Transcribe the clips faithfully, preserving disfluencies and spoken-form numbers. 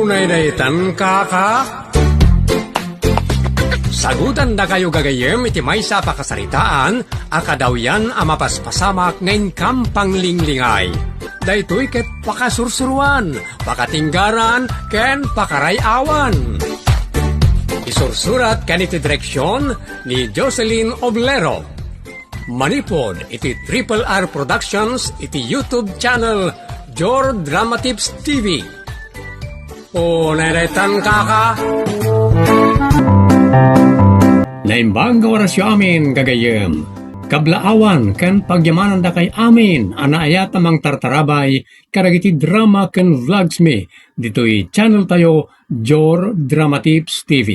Unay daytan, kaka? Sagutandakayo gagayyem iti maysa a pakasaritaan a kadawyan a mapaspasamak nga inkam panglinglingay. Daytoy ket pakasursuruan, pakatinggaran, ken pakaray-awan. Isursurat ken iti direksyon ni Jocelyn Oblero. Manipud iti Triple R Productions iti YouTube channel Jor Drama Tips T V. Unay daytan, kaka? Naimbag nga orasyo amin, gagayyem. Kablaawan ken pagyamanandakay amin a naayat a mangtartarabay kadagiti drama ken vlogs mi ditoy channel tayo, Jor Drama Tips T V.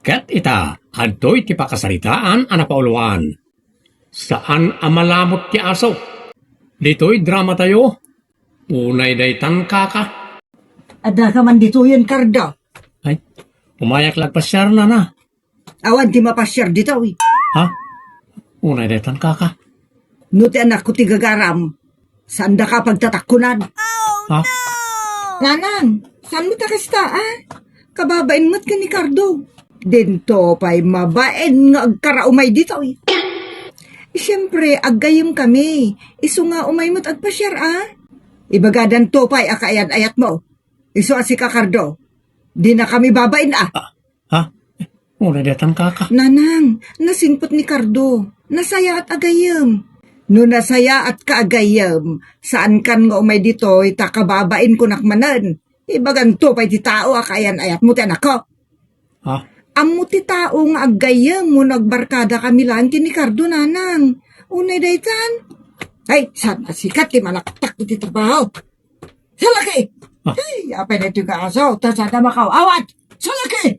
Ket ita, adtoy ti pakasaritaan a napauluan. Saan a malamut ti aso. Ditoy drama tayo, unay daytan, kaka? Addaka man ditoyen, Cardo? Ay, umayak la agpasiar, nana. Awan ti mapasiar ditoy. Ha? Unay daytan, kaka? No ti anakko ti gagaram, saandaka pagtatakkunan. Ha? Nanang, saan met a kasta, a? Kababain met ken ni Cardo. Dinto pay mabain nga agkaraumay ditoy. Siempre, aggayyem kami. Isu nga umay met agpasiar, a? Ibagadanto pay a kaayan-ayatmo. Isu a sika, Cardo. Dina kami babain, a? Ah, ha? Unay daytan, kaka? Nanang, nasingpet ni Cardo. Nasayaat a gayyem. No nasayaatka a gayyem, saankan nga umay ditoy ta kababain kunak manen. Ibaganto pay ti tao a kaayan-ayatmo ti anakko. Ha? Ammo ti tao nga aggayyem wenno agbarkada kami laeng ken ni Cardo, nanang. Unay daytan. Ay, saan a sika ti manaktak iti trabaho? Salaki! Ah. Ay, apay daytoy nga aso, ta saan a makaw-awat! Salaki!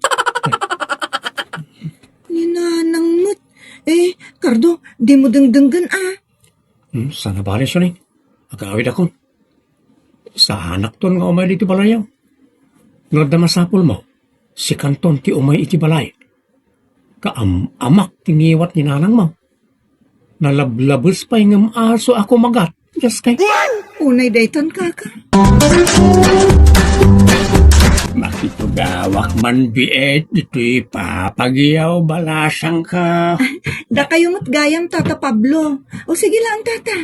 Ni nanang met. Eh, Cardo, dimo dengdenggen, a. Hmm, saan a bale, Suning. Agawidakon. Saanakton nga umay ditoy balayaw. No adda masapulmo, sikanton ti umay iti balay. Kaam-amak ti ngiwat ni nanangmo. Nalablabes pay ngem aso a kumagat. Dios kay. Unay daytan, kaka. Makitugawak man biit ditoy papagiyaw, balasangko. Dakayo met gayam, Tata Pablo. O sige lang, Tata.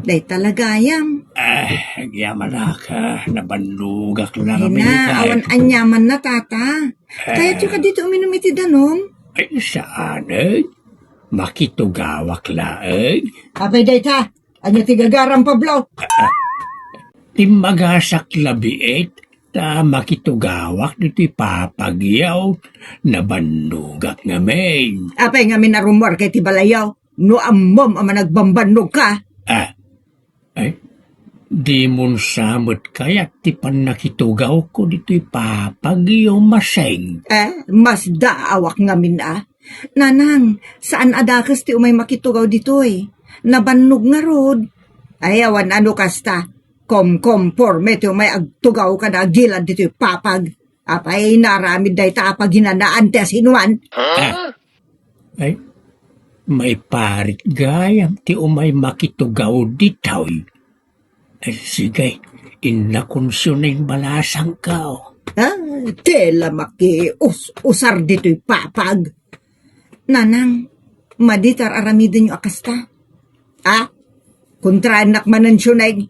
Dayta la gayam. Ah, agyamanak, a. Nabannogak la. Ay na, awan aniamanna, Tata. Kayatyo kadi ti uminum iti danum? Ay, saan, eh. Makitugawak laeng. Apay dayta, ania ti gagaram, Pablo? Immagasak la biit, ta makitugawak ditoy papagiyaw, nabannogak ngamin. Apay ngamin a rummuarka iti balayaw, no ammom a managbambannogka? Ah, Ay, dimon sa met kayat ti pannakitugawko ditoy papagiyaw, maseng. Eh, masdaawak ngamin, a. Nanang, saan a dakes ti umay makitugaw ditoy. Nabannog ngarud. Ay, awan a no kasta. Komkomporme ti umay agtugaw kada agilad ditoy papag. Apay naaramid dayta a paginanaan ti asinuan? Ah. Ay, maiparit gayam ti umay makitugaw ditoy. Ay, sige, innakonsyoneng balasangko. Ah, tela makius-usar ditoy papag. Nanang, madi ti ar-aramidenyo a kasta? Ah, kontraennak manen, Suning.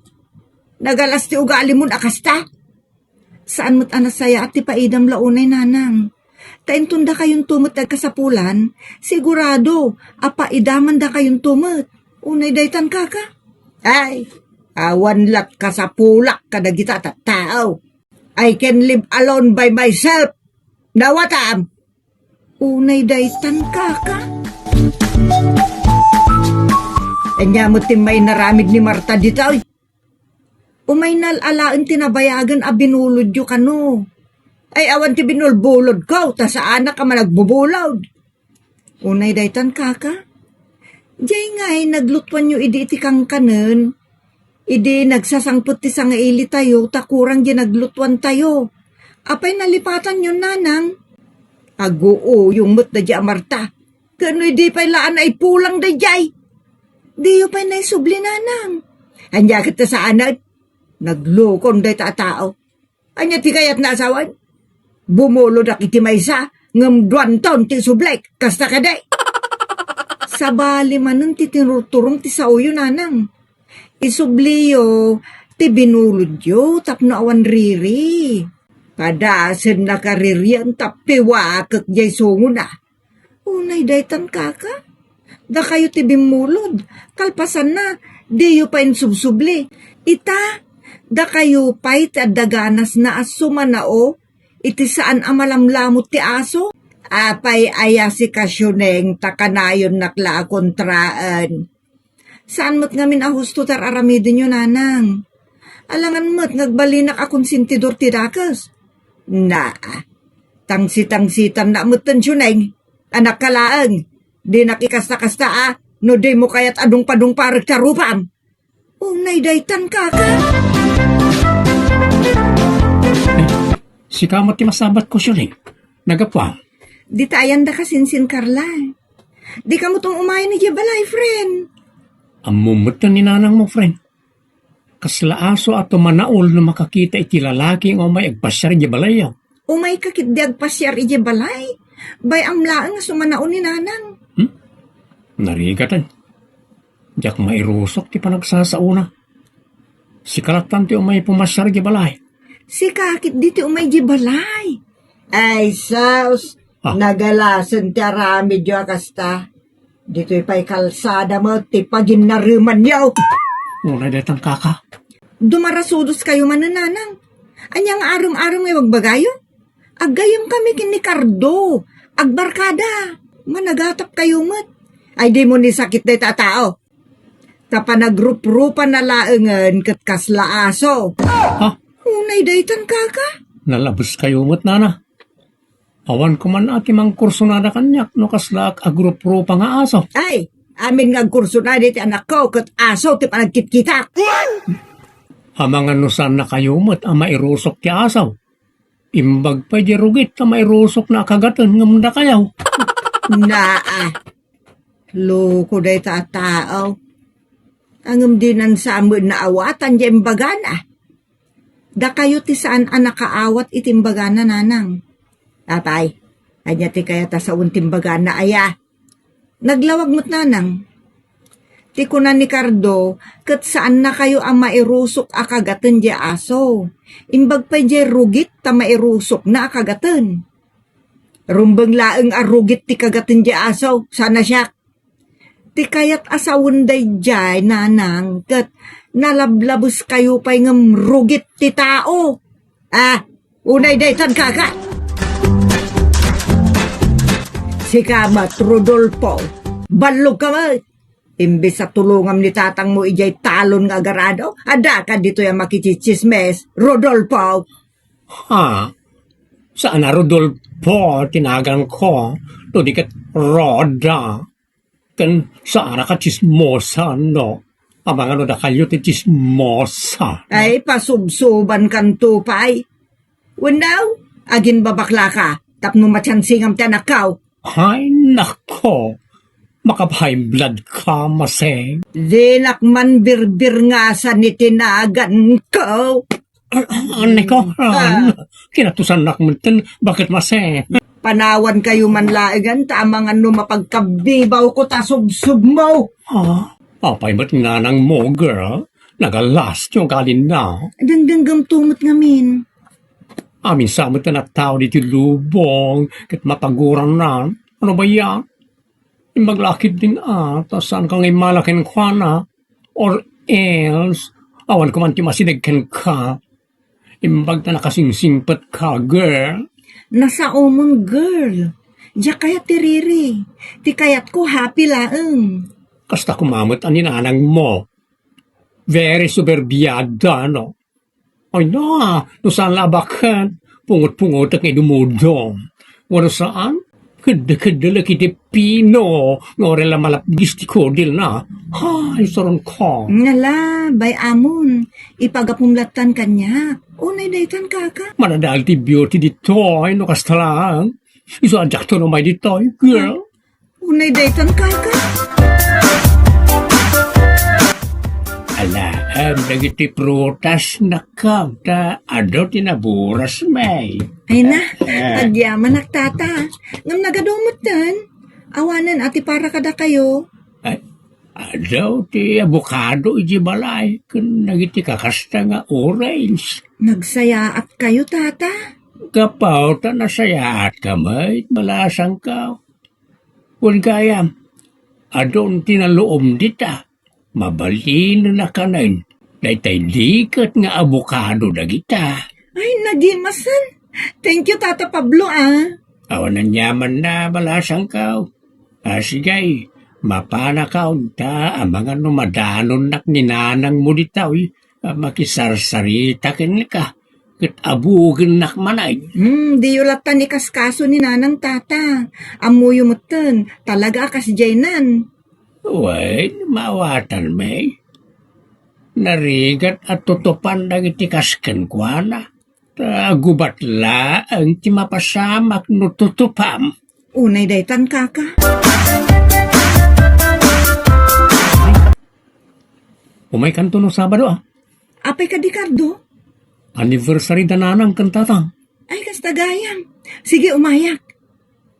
Nagalas ti ugalimon a kasta? Saan met a nasayaat ti paidam la unay, nanang. Ta inton dakayonto met ti agkasapulan, sigurado a paidamandakayonto met. Unay daytan, kaka? Ay, awan lat kasapulak kadagita a tattao. I can live alone by myself. Nawatam! Unay daytan, kaka? Ania met ti mainaramid ni Marta ditoy? Umay nal-alaen ti nabayagen a binulodyo kano. Ay, awan ti binulbulodko, ta saanak a managbubulod. Unay daytan, kaka? Diay ngay naglutuanyo idi iti kankanen, idi nagsasangpet ti sangailitayo, ta kurang diay naglutuantayo. Apay nalipatanyo, nanang? Aguuyong met daydiay a Marta. Ken no idi pay la a naipulang daydiay, diyo pay naisubli, nanang. Ania ket ta saanen? Naglukon dayta a tao. Ania ti kayatna a sawen? Bumulodak iti maysa, ngem duanton ti isublik. Kasta kadi? Sabali manen ti tinurturong ti saoyo, nanang. Isubliyo ti binulodyo tapno awan riri. Padasennaka ririen ta piwakek diay sungona. Unay daytan, kaka. Dakayo ti bimmulod. Kalpasanna, diyo pay insubsubli. Ita, dakayo pay ti adda ganasna a sumanao iti saan a malamlamut ti aso. Apay aya si Kasyuneng ta kanayonnak la a kontraen. Saan met ngamin a husto ti ar-aramidenyo, nanang. Alangan met nga agbalinak a konsentidor ti dakes. Naa, tangsi-tangsitanna metten, Syuneng. Anak ka laeng, dinak ikasta-kasta a, no dimo kayat a dungpadungparek ti arupam. Unay daytan, kaka. Sika met ti masabatko, Syuneng. Nagapuam. Dita ayanda ka sinsin, Carla. Dika met um-umayen idiay balay, friend. Ammom met ni nanangmo, friend. Kasla aso a tumanaol no makakita iti lalaki nga umay agpasiar idiay balayyo. Umayka ketdi agpasiar idiay balay? Bay-am laeng a sumanaon ni nanang. Hmm? Narigaten. Diak mairusok ti panagsasaona. Sika lattan ti umay pumasiar idiay balay. Sika ketdi ti umay idiay balay. Ay, sus! Ah. Nagalasen ti aramidyo a kasta. Ditoy pay kalsada met ti paginnaremanyo. Unay daytan, kaka. Dumarasudoskayo manen, nanang. Ania nga arem-arem nga ibagbagayo? Aggayemkami ken ni Cardo. Agbarkada. Managatapkayo met. Ay, dimo ni sakit dayta a tao. Ta panagruprupana laengen ket kasla aso. Ha? Unay daytan, kaka. Nalabeskayo met, nana. Awan koman a ti mangkursunada kaniak no kaslaak agruprupa nga aso. Ay, amin nga agkursunada ti anakko ket aso ti panagkitkitak. Amangan no saannakayo met a mairusok ti aso. Imbag pay di rugit a mairusokna a kagaten ngem dakayo. Naa. Loko dayta a tao. Ngem dinan sa met naawatan diay imbagana. Dakayo ti saan a nakaawat iti imbagana, nanang. Apay, ania ti kayat a sawen ti imbagana, aya? Naglawag met, nanang. Ti kuna ni Cardo, ket saannakayo a mairusok a kagaten diay aso. Imbag pay diay rugit ta mairusokna a kagaten. Rumbeng laeng a rugit ti kagaten diay aso, saan a siak. Ti kayat a sawen daydiay, nanang, ket nalablabeskayo pay ngem rugit ti tao. Ah, unay daytan, kaka. Sika met, Rodolfo, ballogka met. Imbes a tulongam ni tatangmo idiay talon nga agarado, addaka ditoy a makitsitsismes, Rodolfo. Ha? Saan a Rodolfo ti naganko, no di ket Roda. Ken saan a kachismosa, no? Amangan no dakayo ti chismosa. Ay, pasubsobankanto pay. Wenno, aginbabaklaka, tapno matiansingam ti anakkaw. Ay, nako. Maka-high blood ka, Maseng. Dinak man birbirngasan iti naganko. Ah, ah, nako, ah, kinatusannak metten, baket, Maseng. Panawankayo man laengen ta amangan no mapagkabibawko ta subsubmo. Ah, apay met nanangmo, girl? Nagalas ti ugalina. Dengdenggemto met ngamin. Amin sa met a tao ditoy lubong, ket mapaguranna. Ano ba yan? Imbag la ketdin a, ta saanka nga immala kenkuana, or else, awan koman ti masideg kenka. Imbag ta nakasingsingpetka, girl. Nasaomon, girl. Diak kayat ti riri. Ti kayatko, happy laeng. Kasta koma met a ni nanangmo. Very suberbiada, no? Ay na, no saan la a baket, pungot-pungotek nga idumudom. Wenno saan, kedde-keddelek iti pino, nga uray la malapgis ti kudilna. Ay, saronko. Ngala, bay-amon, ipagapom lattan kaniak. Unay daytan, kaka. Manadal ti beauty ditoy, no kasta lang. Isu a diakto no may ditoy, girl. Unay daytan, kaka. Ala, Em, dagiti prutas, nakkaw, ta adu ti naburas, may. Ay na, Eh. agyamanak, tata. Ngem nagadu metten. Awanen a ti para kadakayo. Ay, adu ti abokado iti balay, ken dagiti kakasta nga orange. Nagsayaat kayo, tata? Gapu ta nasayaat ka met, balasangkaw. Wen gayam, adun ti naluom dita. Mabalinen a kanen daytay diket nga abokado dagita. Ay, nagimasen. Thank you, Tata Pablo, ah. Awan aniamanna, balasangkaw. Ah, sige, mapanakaw ta amangan no madanonnak ni nanangmo ditoy a makisarsarita kenka, ket abugennak manen. Hmm, diyo latta ni kaskaso ni nanang, tata. Ammoyo metten, talaga a kasdiaynan. Wen, maawatan, may. Narigat a tutupan dagiti kas kenkuana. Ta gubat laeng ti mapasamak no tutupam. Unay daytan, kaka. Umaykanto no Sabado, ah. Apay kadi, Cardo? Anniversary da nanang ken tatang. Ay, kasta gayam. Sige, umayak.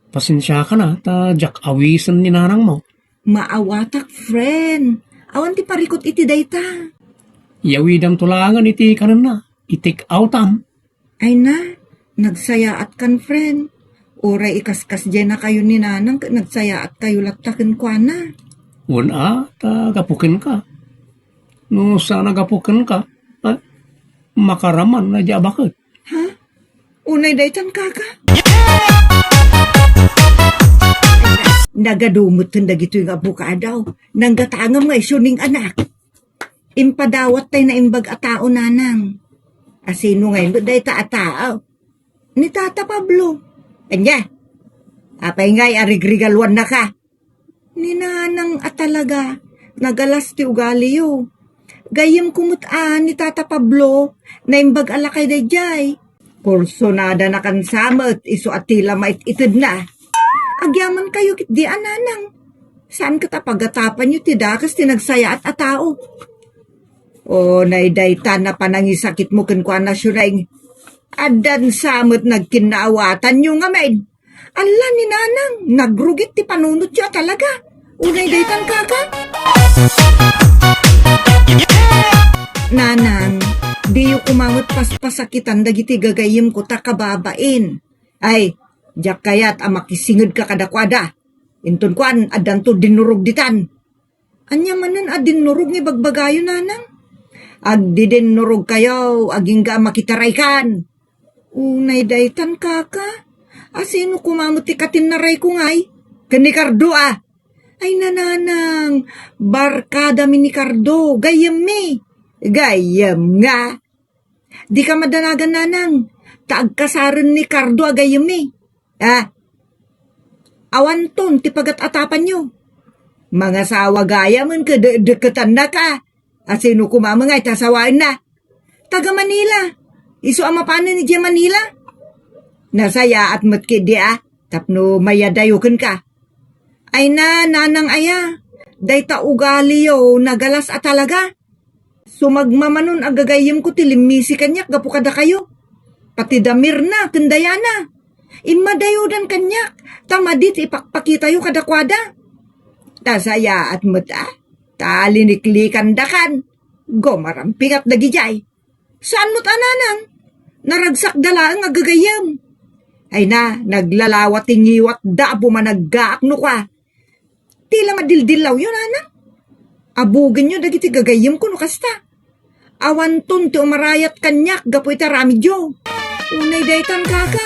Pasensiakan a, ta diak awisen ni nanangmo. Maawatak, friend. Awan ti parikut iti dayta. Iyawidamto laengen iti kanenna, i-take outam. Ay na, nagsayaatkan, friend. Uray ikaskasdiaynakayo ni nanang ket nagsayaatkayo latta kenkuana. Wen a, ta gapu kenka. No saan a gapu kenka, ah, makaraman na di a baket. Ha? Unay daytan, kaka? Nagadu metten dagitoy nga abokado. Nanggatangam nga isu ning anak. Impadawat tay naimbag a tao, nanang. Asino ngay met dayta a tao? Ni Tata Pablo. Ania? Apay ngay a rigrigaluannaka? Ni nanang a talaga, nagalas ti ugaliyo. Gayyemko met a ni Tata Pablo, naimbag a lakay daydiay. Kursunadana kansa met isu a ti la mait-itedna. Agyamankayo ketdi a, nanang. Saan ket a pagatapanyo ti dakes ti nagsayaat a tao? Unay dayta a panangisakitmo kenkuana, Shureng. Addan sa met nagkinnaawatanyo ngamin. Alla ni nanang, nagrugit ti panunotyo a talaga. Unay daytan, kaka? Nanang, diyo koma met paspasakitan dagiti gagayyemko ta kababain. Ay, diak kayat a makisingedka kadakuada. Inton kuan, addanto dinnurog ditan. Ania manen a dinnurog nga ibagbagayo, nanang? Agdidinnurogkayo, agingga a makitaraykan. Unay daytan, kaka. Asino koma met ti katinnarayko ngay? Ken ni Cardo, a. Ay, nanang, barkadami ni Cardo, gayyemmi. Gayyem nga. Dika madanagan, nanang, ta agkasaren ni Cardo a gayyemmi. Ah, awanton ti pagat-atapanyo. Mangasawa gayamen ket dekketannaka. Asino koma met ngay ta sawaenna? Taga Manila. Isu a mapanen idiay Manila. Nasayaat met ketdi a, tapno mayadayo kenka. Ay na, nanang aya, dayta ugaliyo, nagalas a talaga. Sumagmamanon a gagayyemko ti limmisi kaniak gapu kadakayo. Pati Damirna ken Diana. Immadayodan kaniak, ta madi ti ipakpakitayo kadakuada. Ta sayaat met a, ta liniklikandakan. Gumarampingat dagidiay. Saan met a, nanang? Naragsakda laeng a gagayyem. Ay na, naglalawat ti ngiwatda a bumanaggaak no kua. Ti la madildillawyo, nanang? Abugenyo dagiti gagayyemko no kasta. Awanton ti umarayat kaniak gapu iti aramidyo. Unay daytan, kaka.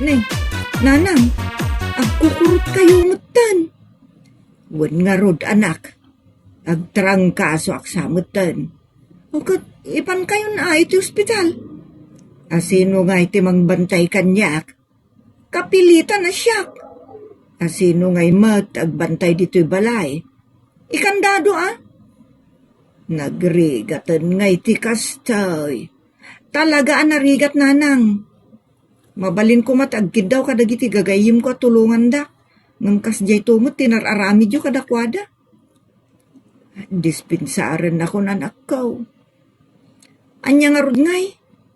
Ne, nanang, agkukurotkayo metten. Wen ngarud, anak, agtrangkasoak sa metten. O ket, ipankayon a iti ospital? Asino ngay ti mangbantay kaniak? Kapilitan a siak. Asino ngay met agbantay ditoy balay? Ikandado a? Nagrigaten ngay ti kastay. Talaga a narigat, nanang. Mabalin koma ti agkiddaw kadagiti gagayyemko a tulongandak. Ngem kasdiay to met ti nar-aramidyo kadakuada. Dispensarennakon, anakko. Ania ngarud ngay?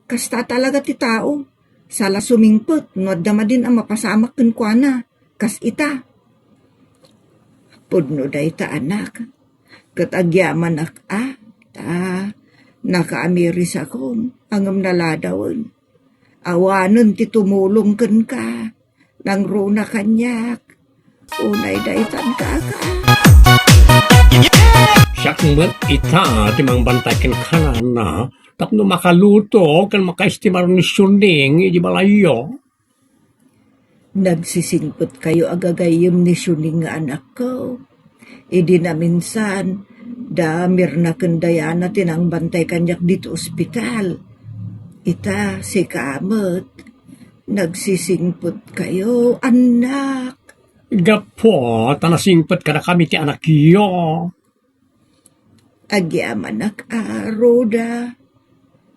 Kasta talaga ti tao. Sala sumingpet no adda madin a mapasamak kenkuana, kas ita. Pudno dayta, anak. Ket agyamanak a, ta, nakaamirisakon, ngem naladawen. Awanen ti tumulong kenka. Nangruna kaniak. Unay daytan, kaka. Siak met ita ti mangbantay kenka, nana, tapno makaluto ken makaestimar ni Sioning idi balayyo. Nagsisingpetkayo a gagayyem ni Sioning nga anakko. Idi naminsan, da Mirna ken Diana ti nangbantay kaniak ditoy ospital. Ita, sika met. Nagsisingpetkayo, annak. Gapu ta nasingpet kadakami ti anakyo. Agyamanak a, Rhoda.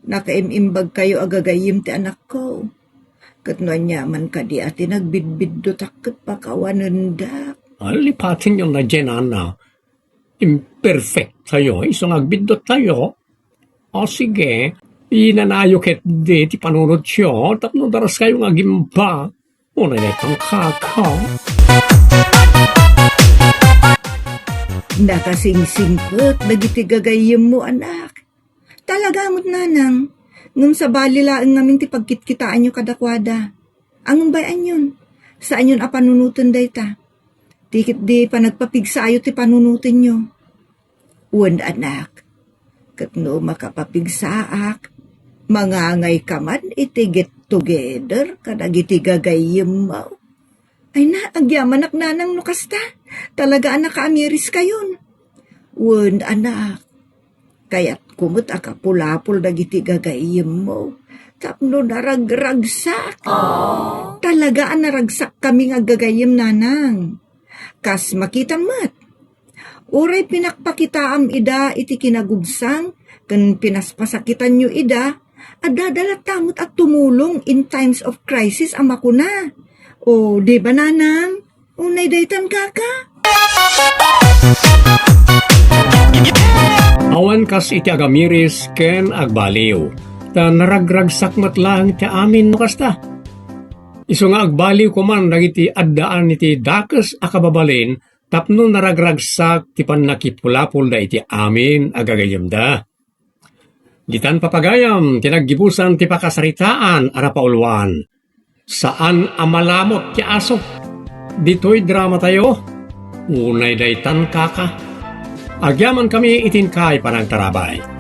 Nakaim-imbagkayo a gagayyem ti anakko. Ket no aniaman kadi a ti nagbidbiddutak ket pakawanendak. Ah, lipatenyo na diay, nana. Imperfecttayo, isu nga agbidduttayo. O sige, inanayo ketdi ti panunotyo tapno daraskayo nga agimba. Unay daytan, kaka. Nakasingsingpet dagiti gagayyemmo, anak. Talaga met, nanang. Ngem sabali laeng ngamin ti pagkitkitaanyo kadakuada. Ngem bay-anyon, saanyon a panunoten dayta. Ti ketdi panagpapigsaayo ti panunotenyo. Wen, anak, ket no makapapigsaak, mangangayka man iti get together kadagiti gagayyemmo. Ay na, agyamanak, nanang, no kasta. Talaga a nakaamiriskayon. Wen, anak, kayatko met a kapulapol dagiti gagayyemmo tapno naragragsak. Talaga a naragsakkami nga aggagayyem, nanang. Kas makitam met, uray pinakpakitaam ida iti kinagubsang ken pinaspasakitanyo ida, adda latta met a tumulong in times of crisis a makuna. O, di ba, nanang? Unay daytan, kaka? Awan kas iti agamiris ken agbaliw, ta naragragsak met laeng ti amin no kasta. Isu nga agbaliwko man dagiti addaan iti dakes a kababalin tapno naragragsak ti pannakipulapolda iti amin a gagayyemda. Ditan, papagayam, ti naggibusan ti pakasaritaan a napauluan. Saan a malamot ti aso. Ditoy dramatayo, unay daytan, kaka. Agyamankami iti inkay panagtarabay.